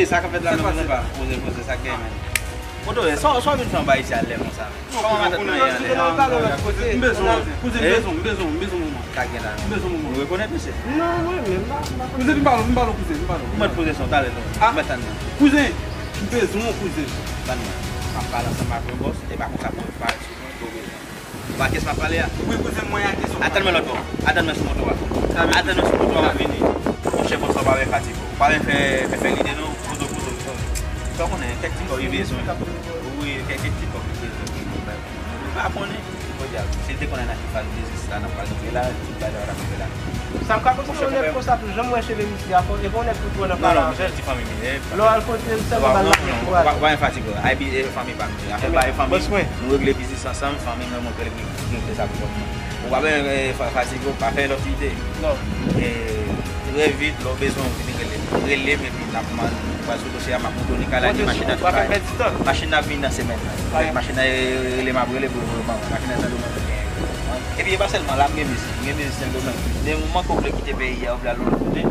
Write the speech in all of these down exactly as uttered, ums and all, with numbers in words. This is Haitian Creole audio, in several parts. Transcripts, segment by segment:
Sa k ap fèt la menm, nou pa poze, poze sa k gen, men. Motorè, sa w, sa w vin fè anba isi a lè konsa, men? Kòman matant mwen ye a lè? M bezwen w, kouzen, m bezwen w, m bezwen w, m bezwen w, manman. Sa k gen la? M bezwen w, manman. Ou rekonèt misye? Non, mwen menm, m pa, m pa konn. Kouzen, vin pale, vin pale, kouzen, vin pale. Ou mèt poze son talè, non. Ah. Mèt tann mwen. Kouzen, m bezwen w, kouzen. Tann mwen. M ap pale ansanm ak yon bòs, e pa konsa pou w parèt sou mwen, ke w bezwen. Ou pa kes m ap pale a? Wi, kouzen, mwen a kes w ap pale. Atann mwen lòt bò. Atann mwen sou moto a. Atann mwen sou moto a, m ap vini. Monchè, bòs la pa vin fatige. Pa vin fè, fè, fè lide, non. Poze w, poze w. Sa w konnen, kèk ti kòb li bezwen. Wi, kèk, kèk ti kòb li bezwen. Ou pa konnen. Podyab, si l te konnen nan ki faz biznis la n ap pral rive la, tout bagay la t ap rive la. Sa m ka konseye yon nèg konsa tou, jan m wè cheve misye a, fò, e fò yon nèg tou pran nan pala. Non, non, misye ti fanmi m ye. Lè w al kote l, sèlman ba l lakou pou ale. Ou pa, ou pa gen fatig, non. Ay bi, e fanmi pa m. Afè pa e fanmi. Bòs mwen. Nou regle biznis ansanm, fanmi mwen, mwen regle, regle sa pou kont mwen. Ou pa bezwen, e, fa-, fatige w, pa fè lòt ide. Non. E, trè vit, lè w bezwen, w vin rele m. Rele m, epi n ap man-, pral sou dosye a, m ap montre w Nika la, ni machin nan tou pare. Machin nan ap vini nan semèn nan. Machin nan, e, rele m ap rele pou, pou, pou machin nan Sendomeng. Epi e pa sèlman la, m gen biznis, m gen biznis Sendomeng. Depi moman ke w vle kite peyi a, w vle al lòt kote,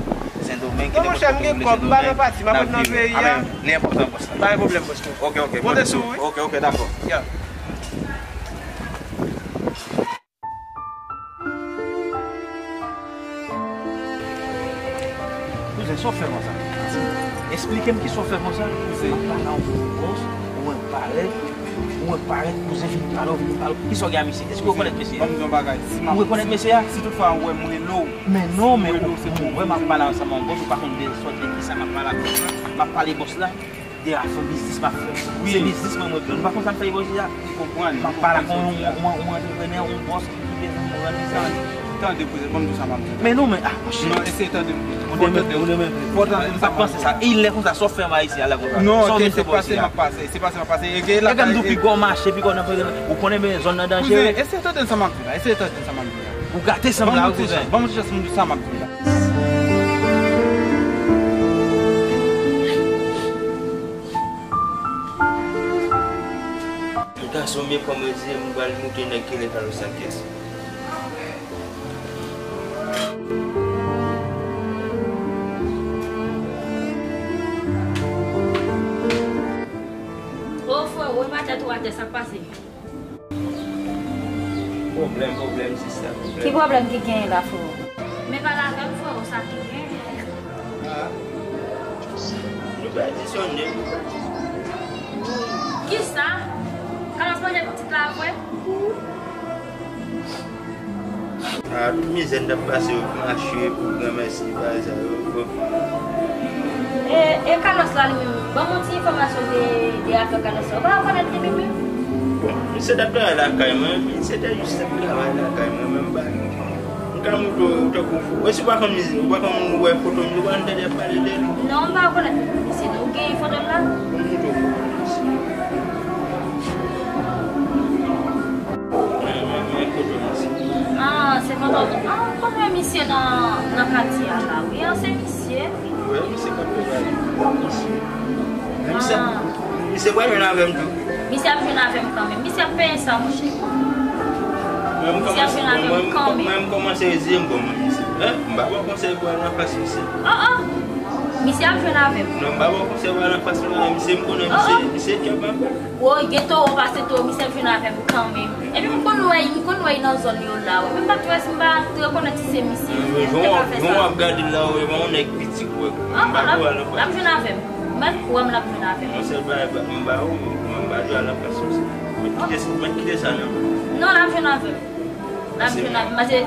Sendomeng, kite kote w vle Sendomeng, n ap viv. Li enpòtan, bòs la. Pa gen pwoblèm, bòs mwen. Ok, ok, monte sou ou, wi. Ok, ok, dakò. Ya. Kouzen, sa w fè konsa? Esplike m kisa w fè konsa. Kouzen. M ap pale a yon gwo bòs, ou wè m parèt, ou wè m parèt, kouzen, vin pale, vin pale. Kisa w gen a misye? Èske w rekonèt mesye a? Kouzen, ban m di yon bagay. Si m ap, ou rekonèt mesye a? Si toutfwa ou wè m rele w, men non, men ou wè m ap pale ansanm a yon bòs, ou pa konn de sòt de kisa m ap pale ak bòs la. M ap pale bòs la. De afè biznis m ap fè. Wi. Se biznis mwen, mwen, nou pa konn sa m fè bòs la. M konprann, m konprann sa w di a. M ap pale ak yon, yon, yon, yon antreprenè, yon bòs ki bezwen rann li sa. Tande, kouzen, ban m di w sa m ap di w. Men non, men, ah, monchè. Non, eseye tande m. Fò w tande m. Fò w tande m sa m ap di w. M pa t panse sa. E lè konsa, sa w fè anba isi a lè konsa? Non, se pase m ap pase, se pase m ap pase. E gen m tou pi gwo mache, pi gwo nan, ou konnen, men zòn nan danjere. Kouzen, eseye tande m sa m ap di w la, eseye tande m sa m ap di w la. Ou gate sanm la, wi, kouzen. Ban m yon ti chans, ban m yon ti chans, ban m di w sa m ap di w la. Gason byen fò mezire, m pral moute nèg ki rele Carlos Sanchez. O frè, ou e matè tou atè, sa k pase? Pwoblèm, pwoblèm, sista, pwoblèm. Ki pwoblèm ki genyen la, freo? Men pale avè m, freo, sa ki genyen? Ah. Nou pèdi sonde. Kisa? Carlos manje pitit la vre? Ah, tout mizè n t ap pase yo pou mache, pou granmèsi, bagay sa yo, bon. E, e Carlos la li menm, ban m yon ti enfòmasyon de, de afè Carlos la. Ou pa rekonèt li menm, wi? Bon, misye t ap travay lakay mwen, misye te jis t ap travay lakay mwen, men m pa, m ka montre w tankou, e si w pa konn mizik, ou pa konn wè foto m, ou pa konn tande y ap pale de li? Non, m pa rekonèt misye, non. Ou gen foto l la? Bon, m montre w foto misye. Men, men, men foto misye. Ah, se foto, ah, m konn wè misye nan, nan katye a la, wi, ah, se misye. Wi, misye k ap travay. Misye, ah, misye pral jwenn avè m tou. Misye ap jwenn avè m kanmenm. Misye ap peye sa, monchè. Misye ap jwenn avè m kanmenm. Mwen, m kòmanse rezeye m, bon, mwen, misye. Hein? M pa ba w konsèy pou al anfas misye. Oh, oh! Misye ap jwenn avè m. Non, m pa ba w konsèy pou al anfas misye. Misye, m konnen misye, misye kè pa. Woy, gen towo pase towo, misye ap jwenn avè m kanmenm. Epi m konn wè, m konn wè nan zòn yo la, wi. Men m pa t wè si m pa t rekonèt si se misye. Jan w ap gade l la, wi, yon nèg piti, wi. M pa ko al anfas. L ap jwenn avè m. M pa t kwè m l ap jwenn avè m. Yon sèl bagay, m ba ou, mwen m pa dwe al anfas misye. Mwen kite, mwen kite sa nan men w. Non, l ap jwenn avè m. L ap jwenn avè m. Paske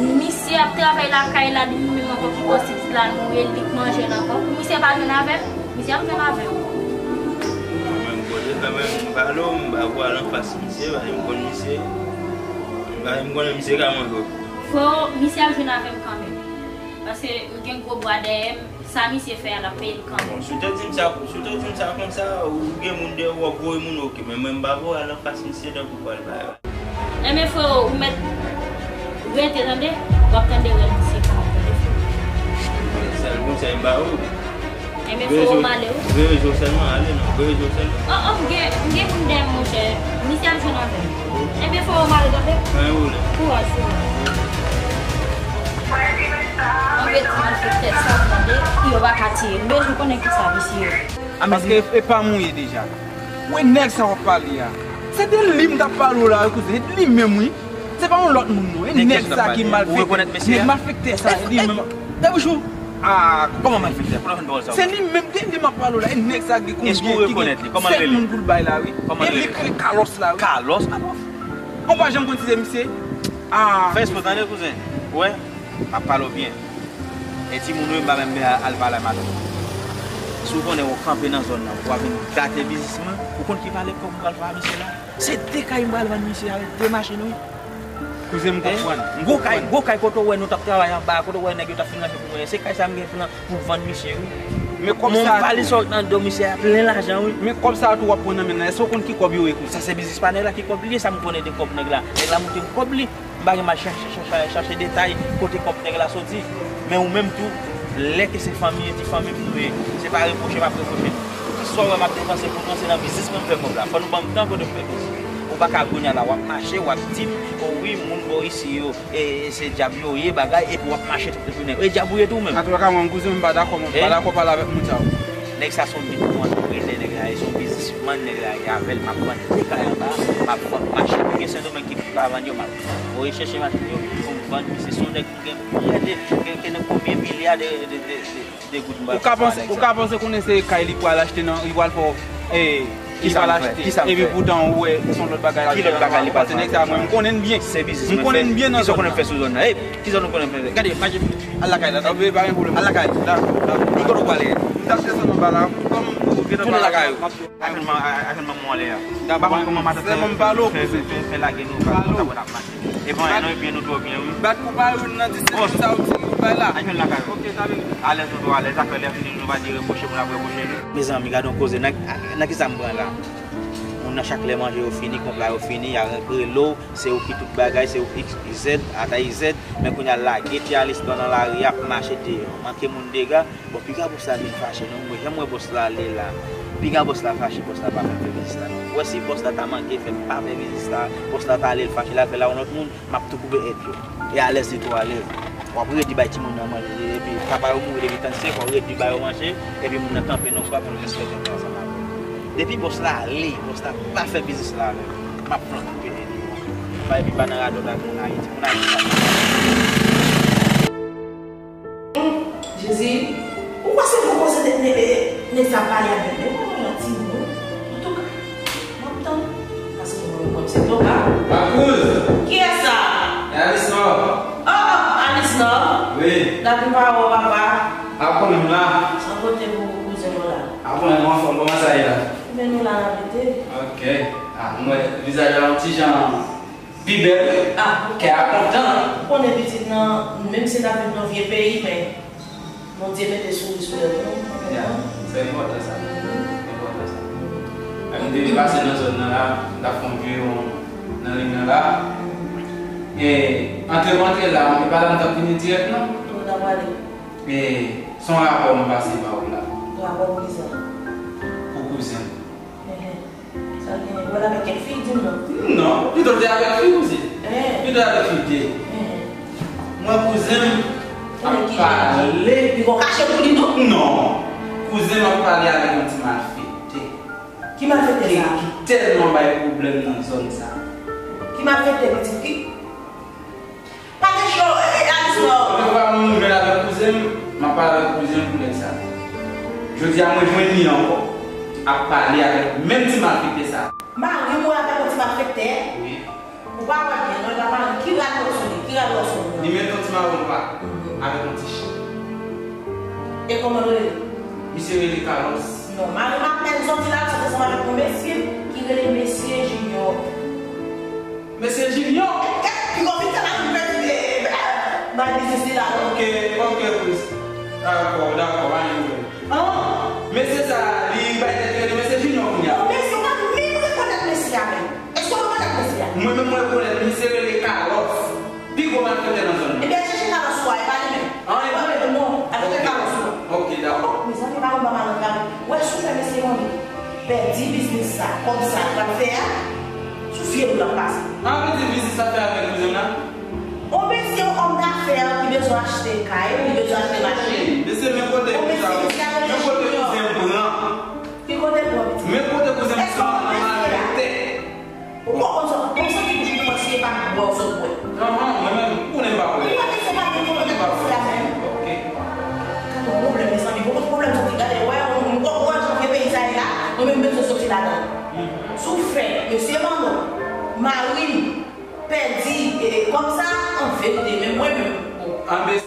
misye ap travay lakay la, li menm ankò ki pran pitit la nouri l, li k manje l ankò. Pou misye pa jwenn avè m, misye ap jwenn avè m. Mwen, m konnen kanmenm, m pale w, m pa ko al anfas misye, paske m konn misye, paske m konnen misye ka manje w. Freo, misye ap jwenn avè m kanmenm. Paske m gen gwo bwa dèyè m, sa misye fè a, l ap peye l kanmenm. Bon, si w te di m sa, si w te di m sa konsa, ou gen moun dèyè w, w ap voye moun, oke, men mwen, m pa ko al anfas misye tankou pral bay. Enben, freo, ou mèt rete, tande, w ap tande rèl misye kòman pou defo. Sèl konsèy m ba ou. Enben, freo, m ale, wi. Voye zo sèlman, ale non, voye zo sèlman. Oh, oh, m gen, m gen moun dèyè m, monchè. Misye ap jwenn avè m. Enben, freo, m ale, tande. Anyen pwoblèm. Kouraj, freo. Anben, ti malfektè sa, tande. Yo pa ka tiye m, bezwen konnen kisa misye ye. Paske e pa m ou ye deja. Ou wè nèg sa w ap pale a. Se de li m t ap pale w la, wi, kouzen. Se de li menm, wi. Se pa yon lòt moun, non. E nèg sa ki malfektè. Nèg malfektè sa, e li menm. Dèbouchou. Ah, kòman malfektè? Kòman fè pawòl sa? Se li menm, de li m ap pale w la. E nèg sa ki gen konbyen, ki gen sèt moun pou l bay la, wi. E li k rele Carlos la, wi. Carlos? Ou pa janm konn si se misye? Ah. Fè espre tande, kouzen. Ou wè? M ap pale w byen. E timoun yo, m pa menm al pale a madanm. Si w konnen w kanpe nan zòn nan, w ap vin gate biznis mwen, ou konn ki valè kòb m pral fè a misye la? Se de kay m pral vann misye avèk de machin, wi. Kouzen m konprann. Gwo kay, gwo kay kote w wè nou t ap travay anba, kote w wè nèg yo t ap fin ranje pou mwen. Se kay sa m gen plan pou vann misye, wi. Men kòb sa. Mwen pale sa w nan do misye a plen lajan, wi. Men kòb sa tou w ap pran nan men l la, èske w konn ki kòb yo ye, kouzen? Sa se biznis pa nèg la ki kòb li ye, sa m konnen de kòb nèg la. Nèg la montre m kòb li. M pa gen m al chache, chache, chache detay kote kòb nèg la soti. Men ou menm tou, lè ke se fanmi, ti fanmi m nou ye, se pa repwoche m ap repwoche. Tout sa w wè m ap depanse pou nou, se nan biznis mwen m fè kòb la. Fò nou ban m tan kote m fè biznis. Ou pa ka kounye a la, w ap mache, w ap di m, o wi, moun bò isi yo, e, e se dyab yo ye, bagay, epi w ap mache tout epi nèg. E dyab ou ye tou ou menm? Antouka, mwen, kouzen, m pa dakò, mwen, m pa dakò pale avèk moun sa yo. Nèg sa se yon bit pou antreprenè, nèg la ye, se yon biznismann, nèg la ye, avè l, m ap vann de kay anba, m ap vann machin, gen Sendomeng ki pa vann yo, m ap voye chèche machin yo pou m vann misye. Se yon nèg ki gen prè de, gen, gen konbyen milya de, de, de, de, de goud m pral fè avèk sa. Ou ka panse konnen se kay li pral achte nan, li pral fè, e, li pral achte. Epi poutan ou wè se yon lòt bagay l ap fè. Ki lòt bagay li pral fè? Paske nèg sa mwen m konnen l byen. Se biznis mwen fè. M konnen l byen nan zòn nan. Kisa w konnen m fè sou zòn nan? Ey, kisa nou konnen m fè? Gade, mache. Al lakay la. Al lakay. Al lakay. Li kote w prale? M t ap desann anba la. Kòm ou gen anba la. Tounen lakay ou. Aktyèlman, aktyèlman mwen anlè a. M pa konn kòman matant fè, fè, fè, fè lage nou, pa konn sa pou n ap mache. E pa anyen non, epi nou twò byen, wi. Bat pou pa youn nan disèt sa ou di ou bay la. Ann jwenn lakay ou. Ok, sa vin. Alèz nou twò alèz, afè lè fini nou pa di repwoche, moun ap repwoche nou. Mezanmi, gade yon koze, nan, nan kisa m pran la? Moun nan chak lè manje yo fini, konpla yo fini, y a rele w, se ou ki tout bagay, se ou X, Y, Z, ata Y Z, men kounye a lage ti Alistan nan lari a, ap mache deyò, manke moun dega. Bon, piga bòs la vin fache non, mwen, jan m wè bòs la ale la, piga bòs la fache, bòs la pa fè biznis la non. Ou wè si bòs la ta manke fè m pa fè biznis la, bòs la ta ale l fache, l al fè l a yon lòt moun, m ap tou koupe èd yo. E alèz li tou alèz. W ap redi bay timoun nan manje, epi papa yo mouri depi trannsenk, w ap redi ba yo manje, epi moun nan kanpe nan kwa pou l respekte ansanm avè w. Depi bòs la ale, bòs la pa fè biznis la avè m, m ap flank koupe èd yo. Bay epi pa nan radòt ak moun Ayiti. Moun Ayiti pa. Jezi, ou kwè se bon koze nèg, nèg, nèg sa pale avè m? Men mwen, mwen yon timoun. Antouka, m ap tann. Paske mwen, mwen, se Toba. Makouz! Kiyès sa? E Alice Nò. Oh, oh, Alice Nò? Wi. Dapre pawòl papa. Aprann m la. Sa kote pou kouzen nou la? Aprann m anfòm, kòman sa ye la? Men nou la, n ap rete. Ok. Ah, mwen, vizaj la yon ti jan pi bèl, kè a kontan. Ou konnen pitit nan, menm si n ap viv nan vye peyi, men Bondye mete souri sou lèv nou. Ya, se enpòtan sa. Se enpòtan sa. Lè m te pase nan zòn nan la, m t ap fè yon viyon nan liy nan la. E antre m antre la, e pa la m t ap vini dirèk non. Kote w t ap prale? E se yon rapò m pase ba ou la. Rapò pou kisa? Pou kouzen m. Sa gen wè l avèk kèk fi, di m non. Non, pito l te avèk fi, kouzen. Pito l avèk fi de. Mwen, kouzen m ap pale. Li gon kache pou li tou? Non. Kouzen m ap pale avèk yon ti malfektè. Ki malfektè sa? Ki tèlman bay pwoblèm nan zòn sa. Ki malfektè, pitit fi? Pa gen cho, e, e, Alice Nò. Lòt fwa mwen jwenn avèk kouzen m, m ap pale avèk kouzen m pou nèg sa. Jodi a mwen jwenn li ankò, ap pale avèk menm ti malfektè sa. Mari w avèk yon ti malfektè? Wi. Ou pa wè byen non, e pa mari w. Ki rad w sou li? Ki rad w sou li? Li met yon ti mawon pa avèk yon ti chen. E kòman l rele? Misye rele Carlos. Non, mari m apèn sòti la, l sòti ansanm avèk yon mesye ki rele mesye Junior. Mesye Junior. Kèt, piga w fin fè mari m pèdi, e, e, bay biznis li la. Ok, ok, Chris. Dakò, dakò, pa gen pwoblèm. Ah, mesye sa, li bay tèt li rele mesye Junior kounye a. Mesye, ou pa menm rekonèt mesye a menm. Èske w rekonèt mesye a? Mwen menm, mwen rekonèt, mesye rele Carlos. Pi gwo malfektè nan zòn nan. Ebyen, al chèche Carlos ou a, e pa li menm. Ah, e pa li menm? Non, al chèche Carlos ou a. Ok, dakò. Oh, mezanmi, pa yon ba malandra. Wè, si w fè mesye konnen. Pèdi biznis sa, kòb sa, l pral fè a, sou fye nou l ap pase. An vle di biznis sa fè avèk kouzen m nan? On mesye, on òm dafè ki bezwen achte kay, li bezwen achte machin, Se men kote kouzen m pran. Ki kote pran? Men kote kouzen m pran nan malete. Ou poko konn sa, ou santi pou jwenn mwen si e pa bwè w sot bwè. Anhan, mwen menm, m konnen m pa bwè. Ou wè, men se pa de pwoblèm nan pase la menm. Ok. Gade yon pwoblèm, mezanmi, poko pwoblèm soti, gade, wè, ou, ou, ou wè jan vye peyi sa ye la, nou menm bezwen soti ladan. Si w fè mesye Manno, mari m, pèdi, e, kòb sa, an verite, men mwen menm, bon. Anben,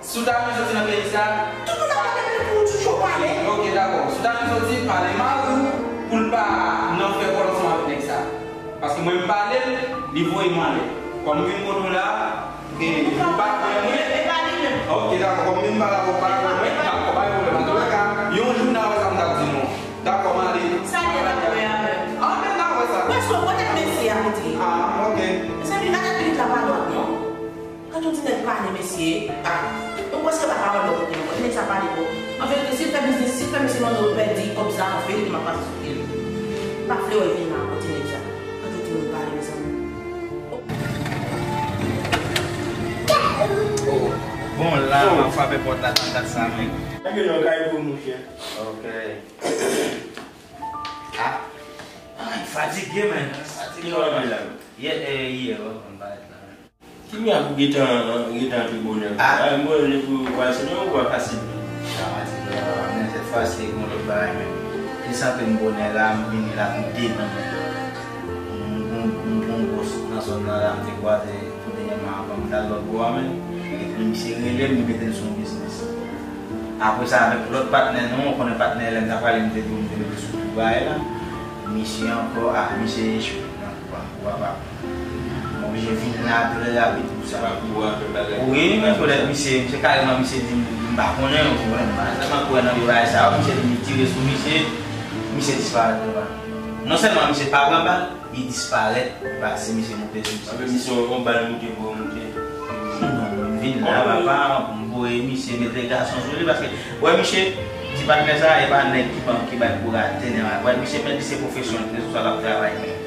si w ta vle soti nan peyi sa, tout moun ap pale pou ou toujou pale. Ok, dakò. Si w ta vle soti, pale mari w pou l pa nan fè kòl ansanm avèk nèg sa. Paske mwen m pale l, li voye m anlè. Kòm m vin kote w la, e, ou pa kwè mwen. E pa li menm. Ok, dakò. Kòm m vin pale avè w, ou pa kwè mwen, dakò, pa gen pwoblèm. Antouka, yon jou n a wè sa m t ap di nou. Dakò, m ale. Sa gen nan wè a menm. Anben, n a wè sa. Prèske w konnen mesye a, mesye. Ah, ok. Mezanmi, gade pitit la pa dwat, non. Gade yon ti nèg pa ne mesye. Ah, mwen prèske pa ka wè lòt kote ankò. Ti nèg sa pa ne bon. An verite, si l fè biznis, si l fè mesye Manno pèdi kòb sa, an verite, m ap pase sou pye l. M pa vle wè vin la ankò, ti nèg sa. Gade yon ti moun pale, mezanmi. Oh. Bon, la, m ap frape pòt la, tann dat sa, men. Nèg yo nan kay tou, monchè. Ok. Ah. Ay, fatige, men. Fatige. Ki lè w vin la? Yè, eh, yè, wè, m parèt la. Ki mè a pou gentan, gentan antre bonè? Ah. Ah, mwen, li pou pral se yon bwa fasil. Ah, fatige, ah, men sèt fwa, se yon lòt bagay, men. Li santi m bonè la, m vini la pou de moun. M, m, m, m, bòs nan zòn nan la, m te kwaze tou dènyèman avan m t al lòt bò a, men. Epi misye rele m, li mete m sou yon biznis. Apre sa, avèk lòt patnè nou, ou konnen patnè lè m t ap prale, m te di w, m te mete sou tou bagay la. Misye ankò, ah, misye echwe nan kou a, kou a pa bon. M oblije vin la trè rapid pou sa. Wi, men kounye a misye, misye kareman, misye di m, m pa konnen, ou konprann, m pa tèlman kwè nan vye bagay sa yo, misye di m tire sou misye, misye disparèt konsa. Non sèlman misye pa pran bal, li disparèt, li pase, misye monte sou misye. Anben, misye yon bal moute pou moute. Non, m vin la, papa, pou m voye misye mete gason sou li, paske, wè, misye, ti patnè sa, e pa nèg ki ban, ki bay kou rate, nèg, wè, misye, men li se pwofesyon, se sou sa l ap travay, men.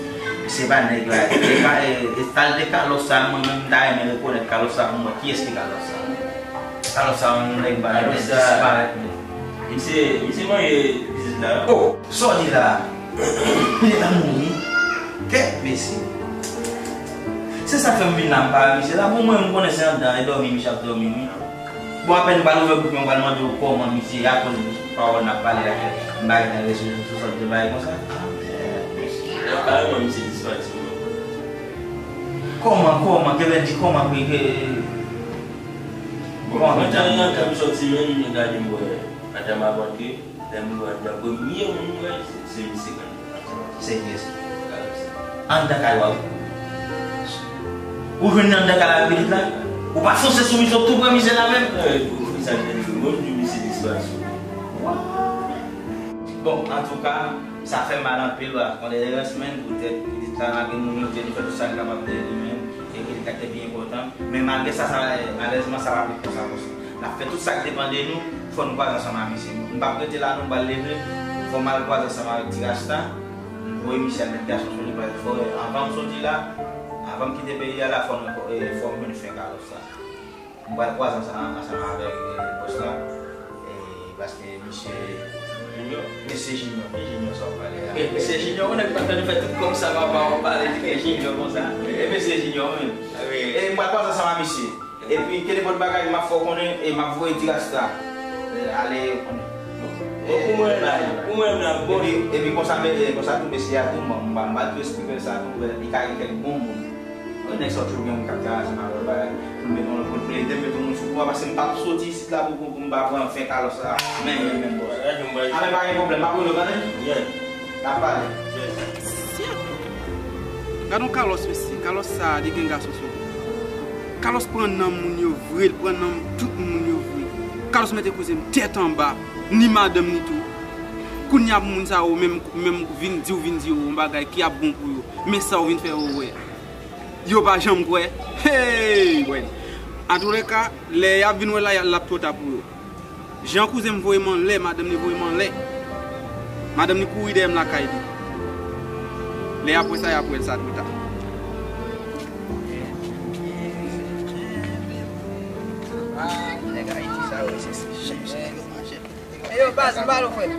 Se pa nèg la, e pa, e, e, sa l te Carlos sa, mwen menm, m ta renmen rekonèt Carlos sa pou mwen. Kiyès ki Carlos sa? Carlos sa, yon nèg ba, nèg disparèt, men. Misye, misye manje biznis la. Oh! Sa w di la? Li ta mouri. Kèt mesye. Se sa k fè m vin la, m pa wè misye la. Bon, mwen, m konnen se anndan e dòmi misye ap dòmi, wi. Bon, apèn m pral ouvè bouch mwen, m pral mande w kòman misye ye, akoz pawòl n ap pale la, m pa gentan rezoud tout sòt de bagay konsa. Kareman, misye disparèt sou mwen. Kòman, kòman, ke lè di kòman, ke, ke, bon, kòman, mwen te al nan kay, m sòti menm, mwen gade, m wè madanm avance. Lè m rive anndan, premye moun m wè, se, se misye k anndan. Se kiyès? Anndan kay ou a, wi. Ou jwenn li anndan kay la, pitit la? Ou pa fonse sou misye, ou tou pran misye la menm? Wi, pou, pou sa k te di, mwen, m di misye disparèt sou mwen. Bon, antouka, sa fè mal anpil, wi. Kondoleyans, men, poutèt pitit la, malgre nou, nou te, nou fè tout sa n kapab de li, men, e ki te pi enpòtan. Men malgre sa, sa, malerezman, sa pa vin konsa konsa. N ap fè tout sa k depann de nou, fò n kwaze ansanm ak misye. M p ap rete la non, m pral leve, fò m al kwaze ansanm avèk Ti Rasta. M voye misye al met gason sou li, paske fò, anvan m soti la, anvan m kite peyi a la, fò m, e, fò m jwenn fen Carlos sa. M pral kwaze ansanm, ansanm avèk, e, bòs la, e, paske misye Junior? Mesye Junior, ki Junior sa w pale a? E, mesye Junior, ou nèk pa tande fè tout kòb sa, papa, w pale de Junior konsa. E, mesye Junior, wi. Wi. E, m pral kwaze ansanm ak misye. Epi, ke nenpòt bagay, m ap fè w konnen, e m ap voye Ti Rasta, e, ale. Bon, pou mwen la, pou mwen la, bon. Epi, epi konsa, men, e, konsa tou, mesye a tou, m, m, m pral tou esplike l sa tou, li ka gen kèk bon moun. Wi, nèg sa w toujou gen moun k ap travay ansanm avè l, bagay, pou l mete yon lòt moun, pou l ede m mete yon moun sou kou a, paske m p ap soti isit la pou, pou, pou m pa pran fen Carlos la. Men, men, men, bòs. Anben, pa gen pwoblèm, m ap rele w, tande? N ap pale. Gad on Carlos, mesye. Carlos sa, li gen gason sou li. Carlos pran nanm moun yo vre, li pran nanm tout moun yo vre. Carlos mete kouzen m tèt anba, ni madanm ni tou. Kounye a pou moun sa yo menm, menm vin di w, vin di yo yon bagay ki ap bon pou yo. Men sa w vin fè yo wè. Yo pa janm kwè. Hey, wè. Antouleka, lè y ap vin wè la, l ap twò ta pou yo. Jan kouzen m voye m anlè, madanm li voye m anlè. Madanm li kouri dèyè m lakay li. Lè y ap wè sa, y ap wè l sa twò ta. Ah, nèg Ayiti sa yo, se, se, se, Yo, baz, m pale w, frè m.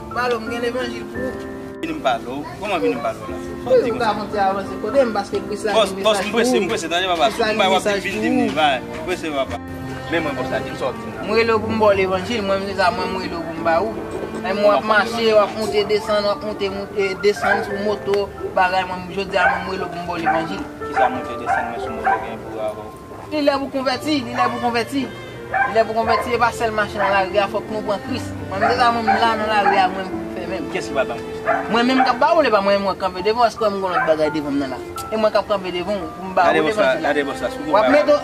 M pale w, m gen levanjil pou ou. Vini m pale w. Kòman vini m pale w la? Wi, ou ka monte avanse kote m, paske Kris la gen mesaj pou ou. Bòs, m prese, m prese, tande papa. Kris la gen mesaj pou ou. M prese papa. Men mwen bòs la, di m sa w ap di m nan. M rele w pou m ba w levanjil, mwen menm se sa, mwen m rele w pou m ba ou. Menm w ap mache, w ap monte desann, w ap monte, monte, desann sou moto, bagay, mwen jodi a mwen m rele w pou m ba w levanjil. Kisa monte desann mwen sou moto gen pou wè avè w? Li lè pou konvèti, li lè pou konvèti. Li lè pou konvèti, e pa sèl mache nan lari a, fòk nou pran Kris. Mwen menm se sa, mwen menm la nan lari a, mwen menm pou m fè menm. Kiyès ki pral ban m Kris la? Mwen menm k ap ba ou l, e pa mwen menm w ap kanpe devan, èske w wè m gen lòt bagay devan m nan la? E mwen k ap kanpe devan ou, pou m ba ou levanjil la. Gade bòs la, sou konba w ap mete w,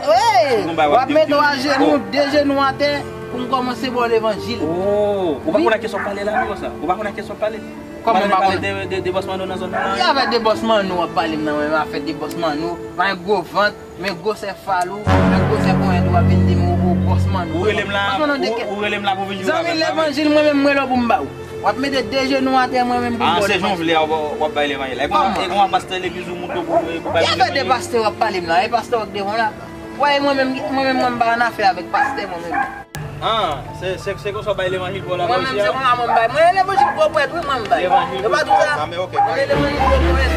w ap mete w ajenou, de jenou atè, pou m kòmanse ba w levanjil. Oh, ou pa konn ak kiyès w ap pale la non, bòs la? Ou pa konn ak kiyès w ap pale? Kòman m pa konnen? De, de, de bòs Manno nan zòn nan la? Ki afè de bòs Manno w ap pale m nan, mwen, afè de bòs Manno, mwen gwo vant. Men gwosè fal ou, men gwosè ponyèt ou ap vin di m ou, ou bòs Manno. Ou rele m la, ou, ou rele m la pou vin jwe avè m. Zanmi, levanjil, mwen menm, mwen la pou m ba ou. W ap mete de jenou atè, mwen menm pou m ba w levanjil. Ah, se jan w vle a, w ap bay levanjil la. E kòman, e kòman pastè legliz ou montre w pou, pou bay levanjil? Ki afè de pastè w ap pale m la? E pastè w k devan w la? Wè, mwen menm, mwen menm, mwen m pa annafè avèk pastè, mwen menm. Ah, se, se, se konsa w bay levanjil pou w la, mwen menm, se konsa mwen m bay. Mwen, levanjil gwo prèt, wi, mwen m bay. Levanjil gwo prèt. Yo pa di w sa? Ah, men ok, mwen levanjil gwo prèt.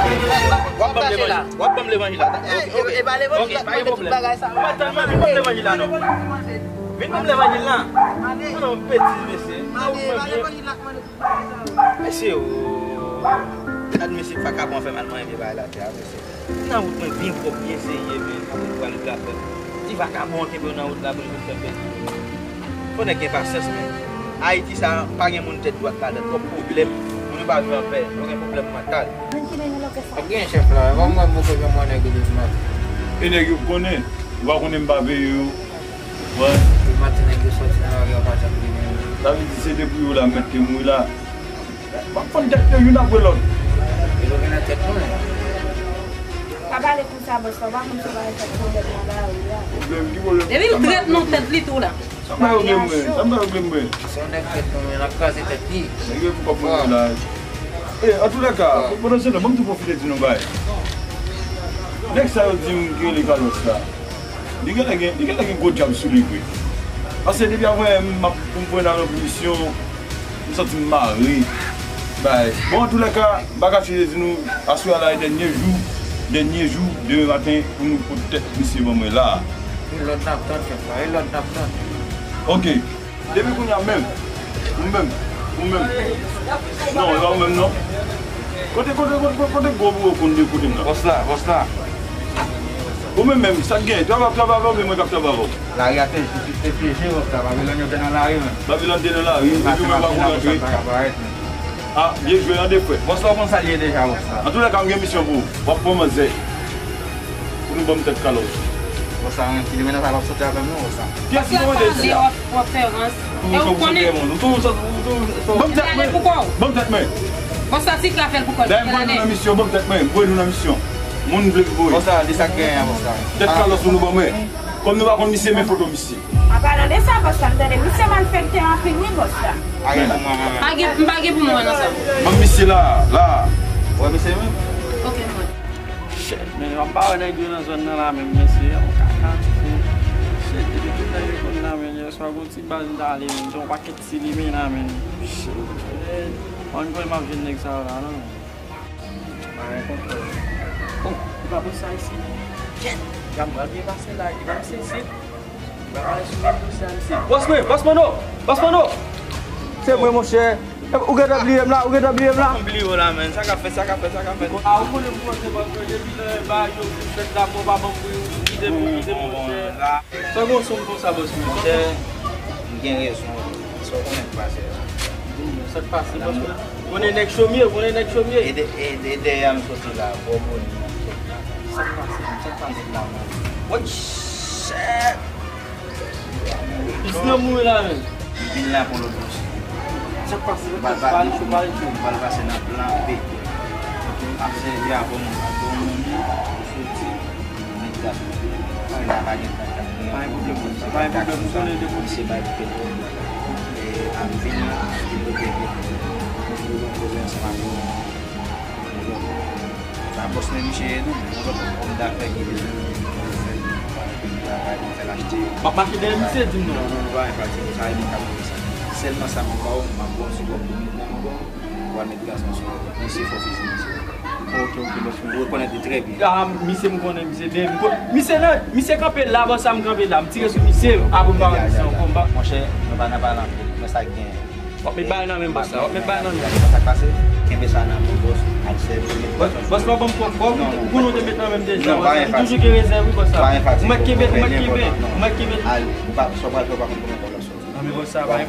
W ap ban m levanjil, w ap ban m levanjil la. Eh, e, e pa levanjil la k mete tout bagay sa. Ou pa tann mwen, vin ban m levanjil la, non. Vin ban m levanjil la. Non, non, peti, mesye. Mesye, oh. Gad mesye, vakabon fè mal mwen vye bagay la, te a, mesye. Nan wout mwen byen pwòp, byen serye, men pou pral vin afè. Ti vakabon an kenbe w nan wout la pou l vin fè pèdi. Fò nèg gen pasyans, men. Ayiti sa, pa gen moun tèt dwat ladan, twòp pwoblèm. Moun yo pa viv anpè, yo gen pwoblèm mantal. Ap gen chèf la, e pa mwen mwen kote mwen nèg yo devan. E nèg yo konnen, ou pa konnen m pa peye yo. Wè. Pou maten nèg yo sòti nan lari a pa janm gen menm. Sa vle di se te pou yo la mèt te mouri la. W ap fann tèt yo youn apre lòt. Yo gen nan tèt mwen. Pa pale konsa, bòs la, w pa konn si w pa fè pwoblèm nan lari a. Pwoblèm? Ki pwoblèm? Depi l trèt nan tèt li tou la. Sa m pa regle mwen, sa m pa regle mwen. Se yon nèg tèt nou, men l ap kraze tèt li. Nèg yo pou kòb mwen la. E, antoulèka, pandan se tan, ban m tou pwofite di nou bagay. Nèg sa yo di m ki rele Carlos la. Li genlè gen, li genlè gen gwo djab sou li vre. Paske depi avan yè m ap, pou m pran nan yon misyon, m santi m mare. Bay. Bon, antoulèka, m pa kache di nou, aswè a la e dènye jou, dènye jou, demen maten, pou nou pot tèt misye ban mwen la. E lòd n ap tann, chèf la, e lòd n ap tann. Ok. Depi kounye a menm, ou menm, ou menm. Non, e pa ou menm non. Kote, kote, kote, kote, kote gwo bouwo konn de kote m nan? Bòs la, bòs la. Ou menm menm, sa k gen? Travay, travay avè w, men mwen k ap travay avè w. Lari a te, te, te pyeje, bòs la. Babilòn yo te nan lari, men. Babilòn te nan lari, epi mwen pa konn rantre. Ah, byen jwe, an de frè. Bòs la, w konn sa l ye deja, bòs la. Antoulèka, m gen misyon pou ou. W ap pran manzè. Pou nou ban m tèt Carlos. Bòs la, rann ki li, men nan sa l ap soti avè m non, bòs la. Kiyès ki mande sa? Li w ap, w ap fè rans. E ou konnen? Ou toujou sòt, ou toujou sòt. Ban m tèt mwen. Ban m tèt mwen. Bòs la, si k la fè l pou kò l. Dayè m voye nou nan misyon, ban m tèt mwen. M voye nou nan misyon. Moun vle voye. Bòs la, di sa k genyen an, bòs la. Tèt Carlos pou nou ban mwen. Kòm nou pa konn misye, men foto misye. An palan de sa, bòs la, m tande misye malfektè anpil wi, bòs la. Pa gen pou mwen, mwen. Pa gen, m pa gen pou mwen nan sa. Ban m misye la, la. Ou wè misye menm? Ok, mwen. Shit, men, m pa wè nèg yo nan zòn nan la menm, mesye, yon kaka, mesye. Shit, depi tout nèg yo konn la, men, yèswa, gon ti bal m t ale, men, yon pakèt ti limena, men. Shit, man, m kwè m ap jwenn nèg sa yo la, non. Pa gen kontwòl. Oh, li pa poste sa isit. Kèt! Gad, m pral byen pase la, li pa poste isit. Li pa pale sou rezo sosyo isit. Bòs mwen, bòs Manno, bòs Manno! Se mwen, monchè. Ou gentan bliye m la, ou gentan bliye m la? M bliye w la, men. Sa k ap fèt, sa k ap fèt, sa k ap fèt? A, ou konnen m konnen bòs mwen, depi nan ba yo pou fèt la, mwen pa ban m bri, ou kite m, ou kite m, monchè. Sa gon sonm konsa, bòs mwen? Monchè, m gen rezon. Sa w konnen k pase la? Sa k pase, bòs mwen? Konnen nèg chomye, konnen nèg chomye. E de, e de, dèyè a m soti la, bò Boni. Sa k pase, sa k pase la, man? Woy, shit! Pis nan mouri la, men. M vin la pou lòt bòs. Sa k pase, sa k pase? Pale cho, pale cho. M pral pase nan plan B. Ap sèvi a bon, bon moun, pou soti. Medya sou li. Sa pa gen kontak. Pa gen pwoblèm, bòs. Pa gen pwoblèm, ou konnen depi. Misye bay pèt. E, ap vin la, vin pou pèt. Pou nou koze ansanm ak ou. Sa bòs men misye ye tou. Yon lòt òm dafè ki bezwen. Bagay pou fè l achte. M ap mache dèyè misye, di m non. Non, non, non, pa gen pati pou sa, e mwen k ap fè sa. Sèlman sa m ap ba w, m ap ba w sou kòb pou mwen, pou mwen, pou mwen. Ou al met gason sou ou. Mesye fò fizi mesye. Ok, ok, bòs mwen. Ou rekonèt li trè byen. Ah, misye m konnen, misye byen. M ko- Misye nan, misye kanpe la, bòs sa m kanpe la. M tire sou misye, apre m pa wè misye ankò, m pa. Monchè, nou pa nan pale anpil. Men sa k genyen. W ap met bagay nan men bòs la, w ap met bagay nan men. Sa k pase? Kenbe sa nan men bòs, al sèvi. Bòs, bòs pa ban m kòb, kòb, non, non, pou nou te met nan men deja, non, bòs la. Li toujou gen rezèv, wi, bòs la. Ou mèt kenbe, ou mèt kenbe, ou mèt kenbe. Al, ou pa, sa w pral fè, ou pa konn konbyen kòb l ap sòti. Non, men bòs sa, pa gen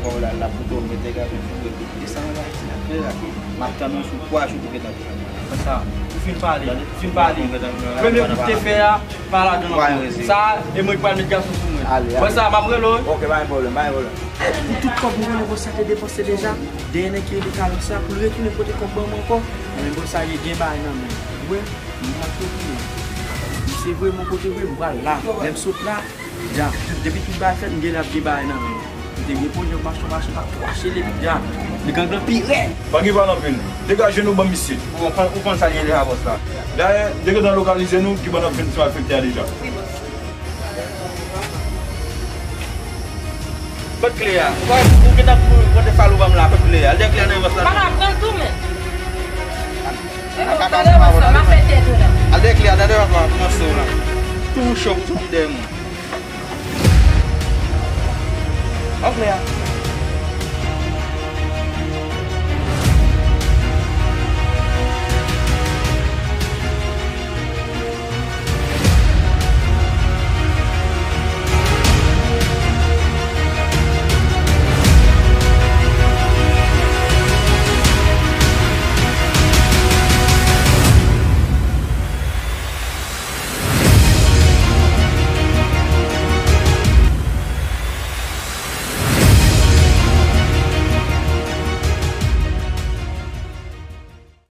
pwoblèm. L ap fout ou mete gaz, ou fout ou desann anba ti afè la. M ap tann ou sou twa jou pou gentan jwenn mwen. Bòs sa, ou fin pale, ou fin pale. Premye kou te fè a, pa ladan ankò. Sa, e mwen ki pral met gason sou mwen. Bòs sa, m ap rele w, wi. Ok, pa gen pwoblèm, pa gen pwoblèm. Pou tout kòb mwen konnen bòs sa te depanse deja, dèyè nèg ki rele Carlos la, pou l retounen pote kòb ban mwen ankò. Men bòs sa, li gen bagay nan men l. Ou wè, m pral kote. Misye voye mwen kote vre, m pral la. Lè m sot la, dja, depi tout bagay fèt, m genlè ap gen bagay nan men m. M te gen ponyèt, m achte yon machin, m ap kwache li, dja. Li gang lan pi rèd. Pa gen pale anpil. Degaje nou ban m isit. Ou konn, ou konn sa l ye deja, bòs la. Dayè, degaje nou lokalize nou, ki bò n ap jwenn ti malfektè a deja. Wi, bòs. Kot kle a? Ou pa, ou gentan pou pote fal ou ban m la, kot kle a? Al dèyè kle a nan bòs la. Pa ka pran l tou, men. Al dèyè kle a, tande bòs la, m ap fè tèt ou la. Al dèyè kle a, tande bòs la, pran sou la. Tou chò pou soti dèyè mwen. Ban m kle a.